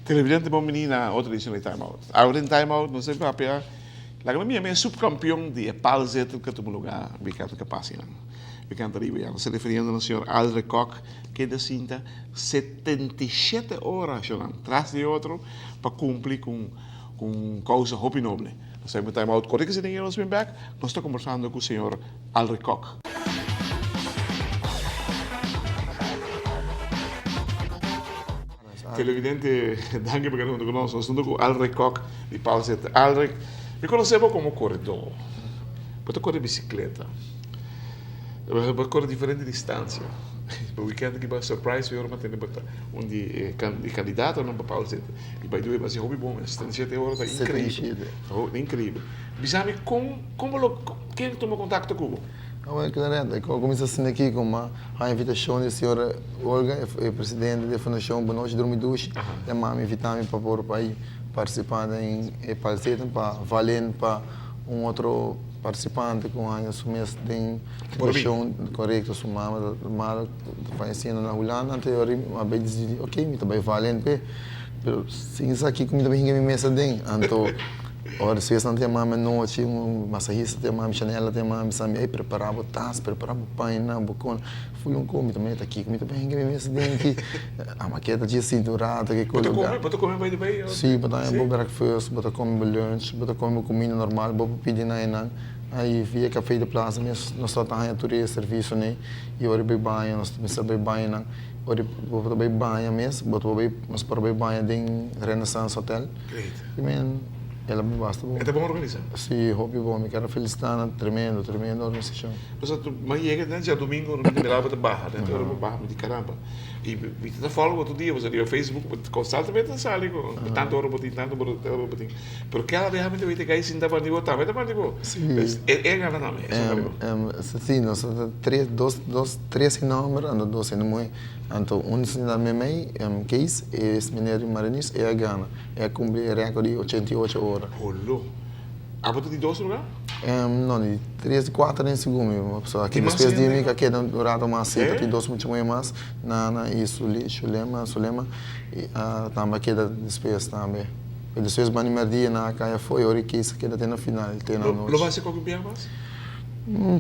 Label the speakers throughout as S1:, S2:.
S1: Televidente bon bini na otro edicion di Time Out. Awe den Time Out nos ta papia laga mi mia subcampeon di e paalzetel cu a tuma lugar weekend cu a pasa nan. Weekend ariba ya. Nos ta refiriendo na señor Aldrich Kok kende sinta 77 ora nan tras di otro pa cumpli cu un causa hopi noble. Nos ta Time Out corre cu si nos bin back nos ta conversando cu señor Aldrich Kok. Televidente, danki pa keda huntu ku nos. Nos huntu ku Alric Kok di Palzet. Alric, mi konosé bo komo koredó. Bo ta kore bisikleta. Bo ta kore diferente distansia. Bo wikènt aki bo a surprise mi ora mi a tende bo ta un di e kandidatonan pa Palzet. I by the way, bo a hasi hopi bon. 77 ora ta inkreibel. Inkreibel. Bisa mi kon kon bo lo ken a tuma kontakto ku bo?
S2: Awel, Claretta, ku a kuminsá asina aki ku mi a haña invitashon di señora Olga, e presidente di e fundashon Bonochi Drumi Dushi, e mami invitá mi pa por bai partisipá den e palseta pa valen pa un otro partisipante ku haña su mes den situashon korekto. Su mama ta mala, ta fayesiendo na Hulanda, anto e ora mi a bai disidí, ok, mi ta bai valen p'e, pero sin sa kiko mi ta bai hinka mi mes aden. Anto. Ora si esnan ta yama mi anochi, un masahista ta yama mi, Chanela ta yama mi, bisa mi, ey prepara bo tas, prepara bo paña, bo con. Ful un con, mi ta meta kiko, mi ta bin hinka mi mesa den aki. Ama keda dje sinti un rato ke
S1: Bo ta come, bo ta come bay di bay?
S2: Si, bo ta haña bo breakfast, bo ta come bo lunch, bo ta come bo cuminda normal, bo por pidi na einan. Ai via Café de Plaza mes nos ta haña tur e servicio nei y ora bay baña nos ta mester bay baña nan. Ora bo ta bay baña mes, bo ta bay, nos por bay baña den Renaissance Hotel.
S1: Great.
S2: I men, el a basta bon.
S1: E ta bon organisa?
S2: Si, hopi bon. Mi ker a felicita nan. Tremendo, tremendo organisashon.
S1: Pasobra tu mi a yega den djadumingo, mi ta mira bo ta baha. Den ora bo baha mi di caramba. I mi ta follow bo tur dia, pasobra riba Facebook bo constantemente ta sali ku tantu ora bo tin, tantu ora bo tin. Pero keda realmente wete gai sinta bandi bo tambe ta bandi bo.
S2: Si.
S1: E e gana tambe, eso ta riba.
S2: Si, nos ta tres, dos, dos, tres hende homber anto dos hende muhe. Anto un sinta meimei, Kees, e es meneer di Marinus, e a gana. E a cumpli e record di 88 ora.
S1: Holo. Abo ta di dos lugar?
S2: No, di tres, di cuater den segun mi. Pasobra aki despues di mi ka keda un rato mas si, ta tin dos mucha muhe mas, Nana y Shulema, Sulema, y tambe a keda despues tambe. Pero despues banda di merdia nan a cay afo y ora e Kees a keda te na final, te na nochi.
S1: Lo bo haci cualke bia mas?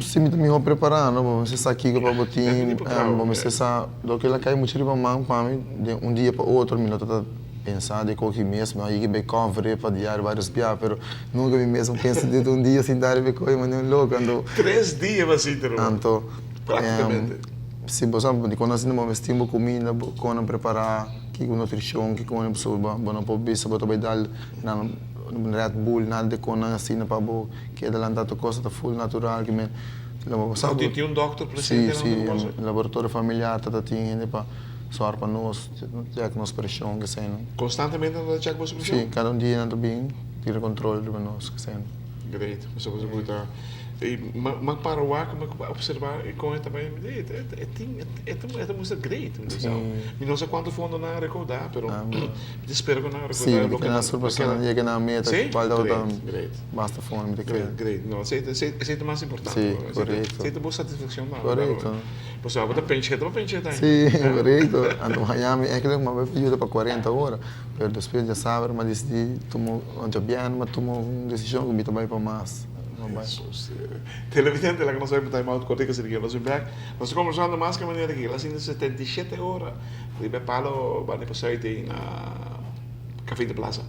S2: Si mi ta miho prepara no, bo mester sa kico pa bo tin, bo mester sa, loke la cay mucho riba man pa mi, den un dia pa otro mi no ta ta. Pensa di koki mes, mi a yega bay cover pa diario varios bia, pero nunca mi mes a pensa di un dia sinta riba e koki manera un loco, anto.
S1: Tres dia bo a sinta riba.
S2: Anto,
S1: Practicamente.
S2: Si bo sa di con asina bo mester tin bo cuminda, bo con a prepara, kico nutricion, kico pasobra bo no por bisa bo ta bay dal nan Red Bull, nada di con nan asina pa bo keda lanta tur cosa ta full natural, ki men
S1: lo bo sa. Tin un doctor presente
S2: Si, si, laboratorio familiar ta ta tin hende pa sòru pa nos. Chèk nos preshon kese no.
S1: Konstantemente nan ta chèk boso preshon?
S2: Si, kada un dia nan ta bin tira kontrol riba nos kese no.
S1: Great, pasobra boso por ta i mi a para wak mi a observa kon e ta bai mi di e tin e ta mustra great mi ta mi no sa kuantu fondo nan a rekoudá pero mi ta spera ku nan a rekoudá
S2: Si, mi ta kere nan surpasá nan yega nan meta kual tabata basta fondo mi ta kere.
S1: Great, great, no esei esei ta mas importante
S2: Si, korekto.
S1: Esei ta bo satisfakshon tambe.
S2: Korekto.
S1: Pasobra bo ta pensheta, bo pensheta
S2: ainda. Sí, korekto. Anto Miami eigenlijk mi a bai yuda pa kuarenta ora, pero despues djasabra mi a disidí tuma, djabièrnè mi a tuma un desishon ku mi ta bai pa mas.
S1: Hesus. Televidente, laga nos bai pa time out kortiko asina ke nos bin bèk. Nos ta kombersando mas ku e manera ki el a sinti 77 ora riba e palo banda pa sùit ei na Café de Plaza.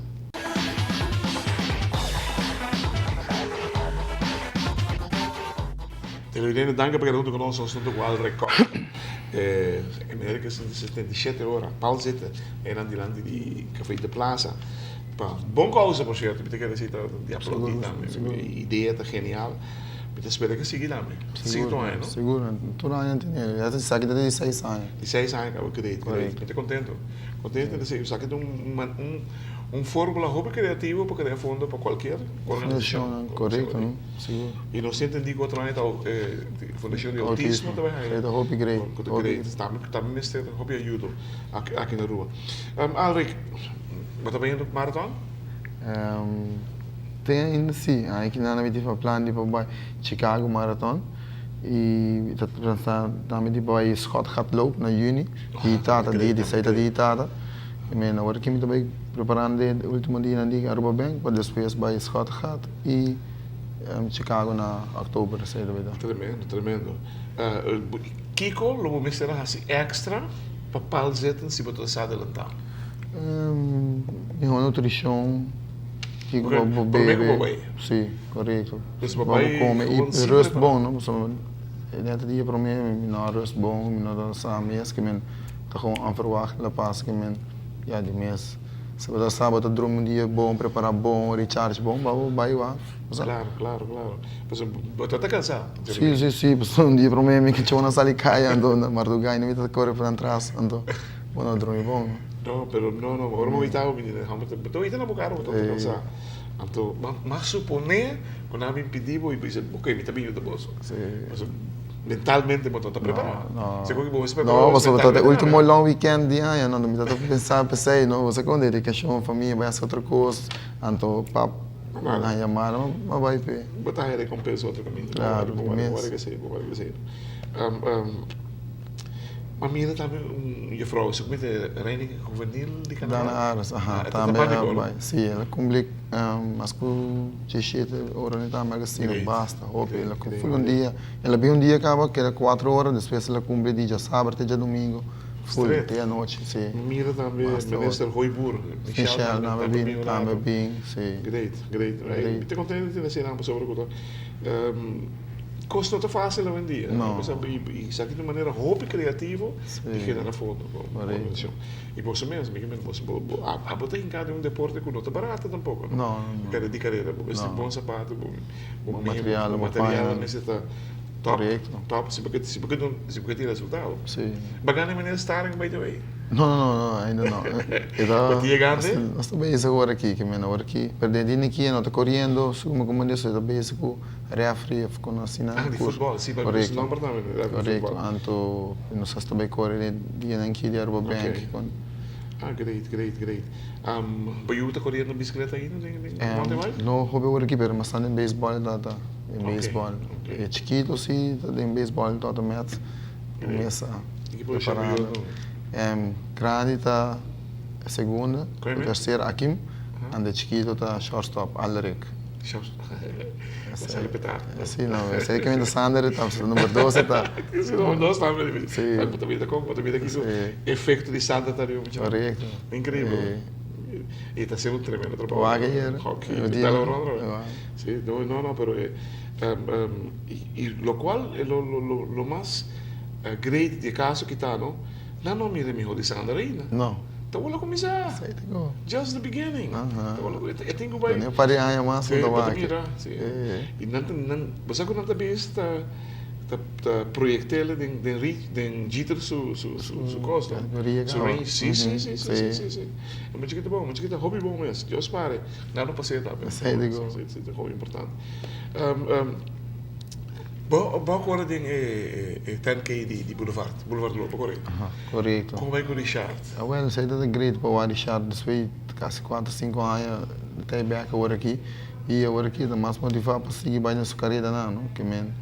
S1: Televidente danki pa keda huntu ku nos nos huntu ku Al Rekòp e meneer ke sinti 77 ora pal zitten einan dilanti di Café de Plaza pa bon kousa por sierto mi ta kere si ta di aplaudi tambe e idea ta genial mi ta spera ke sigui tambe sigui tur aña no
S2: Sigur tur aña tene ya esaki ta di seis aña
S1: di seis aña kaba great great mi ta kontento kontento di esaki ta un un. Un fórmula hopi kreativo pa krea fondo pa kualkier organisashon.
S2: Fundashonnan, korekto, no? Sigur.
S1: I nos ta entendí ku otro aña ta Fundashon di Outismo ta bai haña.
S2: Esei ta hopi great.
S1: Ku ta great. Tambe tambe mester hopi ayudo aki aki na Aruba. Alrick, bo ta bayendo maraton?
S2: Te ainda si. Aki nan a miti pa plan di pa bai Chicago Marathon i ta pensa tambe di bai Schotgatloop na yüni. Di tata, dia di seis ta di tata. I men awor aki mi ta bai preparando e ultimo dianan di Aruba Bank pa despues bai Schotgat i Chicago na oktober esei ta bai ta.
S1: Tremendo, tremendo. Kiko lo bo mester a hasi extra pa pal zitten si bo ta sa adelantá?
S2: Mihó nutrishon, kiko pa bo bebe.
S1: Promé ku bo bai.
S2: Si, korekto. Pa bo kome i rust bon, no? Pasobra nèt dia promé mi no a rust bon, mi no ta sa mes ke men. Ta gewoon onverwacht la pasa ke men ya di mes. Si bo ta sa bo ta drumi un dia bon, prepara bon, recharge bon, ba bo bai wak.
S1: Claro, claro, claro. Pasobra bo ta ta cansa.
S2: Si, si, si. Pasobra un dia prome mi kachó na sali kaya, anto na marduga ainda mi ta kore pa nan tras, anto bo no drumi bon.
S1: No, pero no, no. Ora bo wita bo bini den homber, bo ta wita na bo kara bo ta ta cansa. Anto m'a supone ku nan a bin pidi bo i bo bisa, ok, mi ta bin yuda boso.
S2: Si.
S1: Pasobra mentalmente bo no ta prepará.
S2: No, no.
S1: Segun ku bo mester prepará
S2: No, pasobra ta e ultimo long weekend di aña, no, mi ta ta pensa p'esei, no, bo sa kon dedikashon, famia, bai hasi otro kos, anto pap nan yamada, m'a bai p'e.
S1: Bo ta haña rekompensa otro kaminda.
S2: Klaro,
S1: Bo
S2: mes.
S1: wòrdu k'esei, bo wòrdu k'esei. M'a mira tambe un jufrou, segun mi ta Reina Juvenil di Canada.
S2: Dana Aras, aha, tambe a bai. Si, el a kumpli mas ku diesshete ora ni tambe a sino basta hopi. El a full un dia, el a bin un dia kaba keda kuater ora, despues el a kumpli di djasaber te djadumingu full te anochi, si.
S1: Mi mira tambe Minister Hooyboer,
S2: Michelle tambe bin, tambe bin, si.
S1: Great, great. Mi ta kontento di tende asina pasobra ku ta Kos no ta fásil awendia.
S2: No.
S1: I esaki ta un manera hopi kreativo di genera fondo pa un organisashon. I boso mes, mi ke mira boso, bo abo ta hinká den un deporte ku no ta barata tampoko, no?
S2: No, no, no.
S1: Di karera, bo mester bon sapato, bo
S2: Bon material,
S1: bo
S2: bo
S1: material
S2: paña.
S1: mester ta top,
S2: Korekto.
S1: top, si bo ke si bo ke si bo ke tin resultado.
S2: Si.
S1: Bo a gana e manera Staring by the way?
S2: No, no, no, no, ainda no. E ta.
S1: Bo tin yegante?
S2: Nos ta bezig awor aki, ke men awor aki, pero den di Nikia no ta koriendo, suma komo di eso, e ta bezig ku. Referee of con asina.
S1: Ah, di futbol, si, pa su nomber tambe, referee di futbol.
S2: Correcto, anto nos hasta bay core den dianan aki di Aruba Bank.
S1: Ok. Ah, great, great, great. Bo yu ta coriendo bicicleta ainda den mountain bike?
S2: No hopi ora aki, pero mas ta den baseball ta ta, den baseball. E chikito si ta den baseball tot en met mesa preparando. Grandi ta segunda, tercera Akim, anto e chikito ta shortstop, Alrick. Si, no, esei ke mi ta Sander ta number dos e ta.
S1: Si, number dos tambe. Si. Bo ta mira kon, bo ta mira kico efecto di Sander ta riba muchanan.
S2: Correcto.
S1: Increibel. E ta haciendo un tremendo trabou.
S2: Wak ayer.
S1: Hockey, ta lo otro. Si, no, no, no, pero y lo cual lo lo lo mas great di e caso kita no, nan no a mira e miho di Sander ainda.
S2: No.
S1: Ta wòrdu kuminsá. Just the beginning. Ta wòrdu kuminsá. E tin ku bai.
S2: Un par di aña mas ku ta wak.
S1: Mira, si. I nan ta, nan, bo sa ku nan ta bis ta, ta, ta proyect'el den, den Rich, den Jeter su, su, su, su kos, no? Su range. Si, si, si, si, si, si, si. E mucha ki ta bon, mucha ki ta hopi bon mes. Dios pare. Nan no pas'é tambe. Si, si, ta hopi importante. Bo, bo a kore den e, e 10K di, di Boulevard, Boulevard Loop, bo kore?
S2: Korekto.
S1: Kon bai ku Richard?
S2: Awel, esei ta great pa wak Richard despues di kasi kuater sinku aña ta e bek awor aki i awor aki e ta mas motivá pa sigui bai den su kareranan, no? Ke men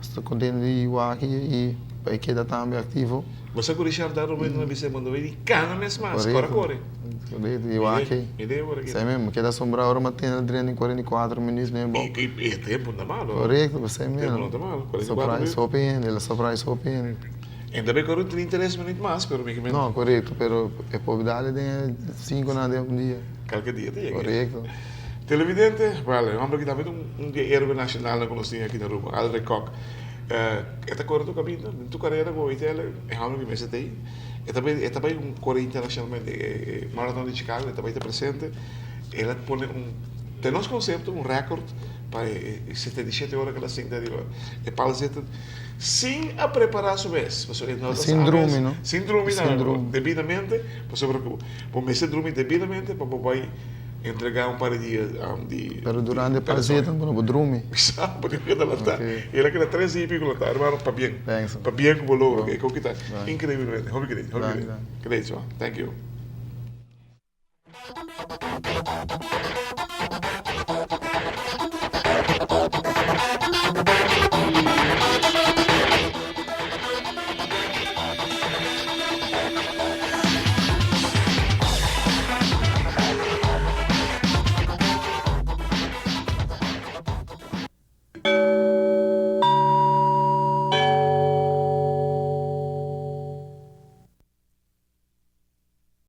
S2: sta kontento di wak i pa e keda tambe aktivo.
S1: Bo sa ku Richard dado momento na bisa e manda bai di kana mes mas, kore kore.
S2: Korekto, i wak ei. Esei mesmo, mi keda asombrá ora mi a tende drenta 44 minuut ne bo.
S1: I e tempu no ta malo.
S2: Korekto, esei mesmo.
S1: Tempu no ta malo, 44 minuut.
S2: Surprise hopi hende, el a surprise hopi hende.
S1: E ta bay kore un 33 minuut mas, pero mi ke men.
S2: No, korekto, pero e por dale den e sinkonan den un dia.
S1: Kalke dia ta yega.
S2: Korekto.
S1: Televidente, wel, e homber aki tambe ta un di e héroe nashonalnan ku nos tin aki na Aruba, Aldrich Kock. E ta kore tur kaminda, den tur karera ku hoy tele, e homber aki mester ta ei. E ta bay, e ta bay un kore internashonalmente, e maraton di Chicago, e ta bay ta presente. El a pone un, den nos konsepto, un rèkòrt. Pa e 77 ora ku el a sinta riba e palzeta sin a prepará su mes, pasobra e no ta
S2: Sin
S1: sa
S2: drumi,
S1: mes,
S2: no?
S1: sin drumi
S2: Sin
S1: tambe
S2: drumi.
S1: debidamente, pasobra ku bo mester drumi debidamente pa bo bai entregá un par di dia di
S2: Pero
S1: di
S2: durante e
S1: palzeta.
S2: palzeta bo no por drumi.
S1: Sa, bo tin ku keda lantá.
S2: Ok.
S1: I el a keda tres dia i piko lantá. Hermano, pabien.
S2: Thanks, man.
S1: Pabien ku bo logro.
S2: Bon.
S1: E koki ta
S2: Danki.
S1: inkreiblemente. Hopi great, hopi
S2: Danki,
S1: great.
S2: danki.
S1: Great, man. Thank you.